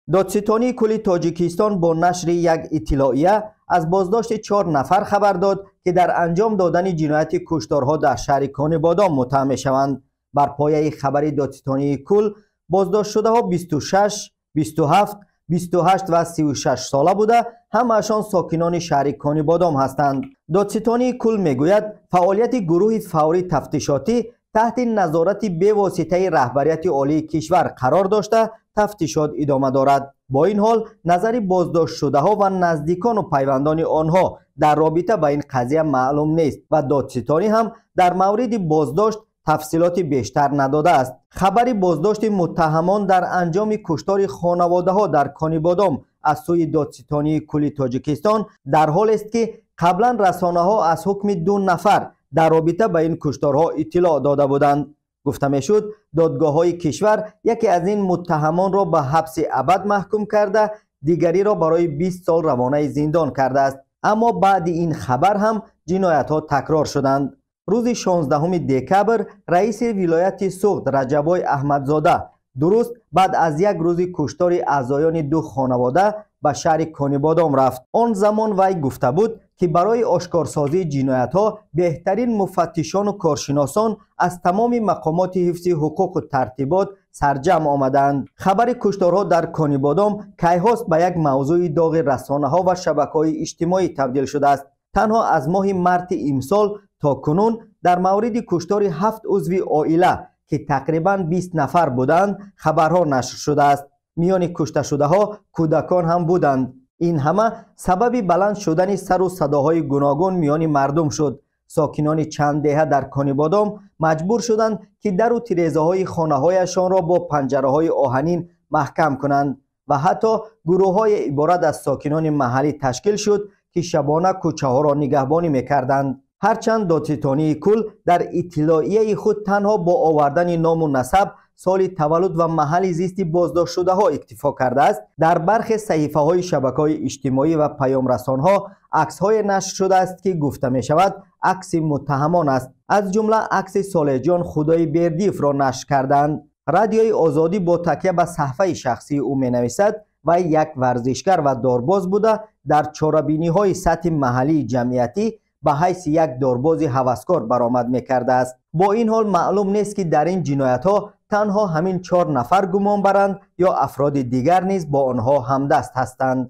Додситонии кулли Тоҷикистон бо нашри як иттилоия аз боздошти 4 нафар хабар дод, ки дар анҷом додани ҷинояти кушторҳо дар шаҳри Конибодом муттаҳам мешаванд. Бар пояи хабари Додситонии кул боздоштшудаҳо 26, 27, 28 ва 36 сола буда, ҳамаашон сокинони шаҳри Конибодом ҳастанд. Додситонии кул мегӯяд, фаъолияти гурӯҳи фаврӣ тафтишотӣ таҳти назорати бевоситаи раҳбарияти олии кишвар қарор дошта, тафтишот идома дорад. Бо ин ҳол назари боздоштшудаҳо ва наздикону пайвандони онҳо дар робита ба ин қазия маълум нест ва додситонӣ ҳам дар мавриди боздошт тафсилоти бештар надодааст. Хабари боздошти муттаҳамон дар анҷоми куштори хонаводаҳо дар Конибодом аз сӯи Додситонии кулли Тоҷикистон дар ҳолест, ки қаблан расонаҳо аз ҳукми 2 нафар дар робита ба ин кушторҳо иттилоъ дода буданд. Гуфта мешуд, додгоҳҳои кишвар яке аз ин муттаҳамонро ба ҳабси абад маҳкум карда, дигариро барои 20 сол равонаи зиндон кардааст. Аммо баъди ин хабар ҳам ҷиноятҳо такрор шуданд. Рӯзи 16 декабр раиси вилояти Суғд Раҷабой Аҳмадзода дуруст баъд аз як рӯзи куштори аъзоёни 2 хонавода ба шаҳри Конибодом рафт. Он замон вай гуфта буд, ки барои ошкорсозии ҷиноятҳо беҳтарин муфаттишону коршиносон аз тамоми мақомоти ҳифзи ҳуқуқу тартибот сарҷамъ омаданд. Хабари кушторҳо дар Конибодом кайҳост ба як мавзӯи доғи расонаҳо ва шабакаҳои иҷтимоӣ табдил шудааст. Танҳо аз моҳи марти имсол то кунун дар мавриди куштори 7 узви оила, ки тақрибан 20 нафар буданд, хабарҳо нашр шудааст. Миёни кушташудаҳо кӯдакон ҳам буданд. Ин ҳама сабаби баланд шудани сару садоҳои гуногун миёни мардум шуд. Сокинони чанд деҳа дар Конибодом маҷбур шуданд, ки дару тирезаҳои хонаҳояшонро бо панҷараҳои оҳанин маҳкам кунанд ва ҳатто гурӯҳҳои иборат аз сокинони маҳаллӣ ташкил шуд, ки шабона кӯчаҳоро нигаҳбонӣ мекарданд. Ҳарчанд Додситонии кул дар иттилоияи худ танҳо бо овардани ному насаб, соли таваллуд ва маҳалли зисти боздоштшудаҳо иктифо кардааст, дар бархе саҳифаҳои шабакаҳои иҷтимоӣ ва паёмрасонҳо аксҳое нашр шудааст, ки гуфта мешавад акси муттаҳамон аст. Аз ҷумла акси Солеҳҷон Худоибердиевро нашр карданд. Радиои Озодӣ бо такя ба саҳфаи шахсии ӯ менависад, вай як варзишгар ва дорбоз буда, дар чорабиниҳои сатҳи маҳаллии ҷамъиятӣ ба ҳайси як дорбози ҳаваскор баромад мекардааст. Бо ин ҳол маълум нест, ки дар ин ҷиноятҳо танҳо ҳамин 4 нафар гумон баранд ё афроди дигар низ бо онҳо ҳамдаст ҳастанд.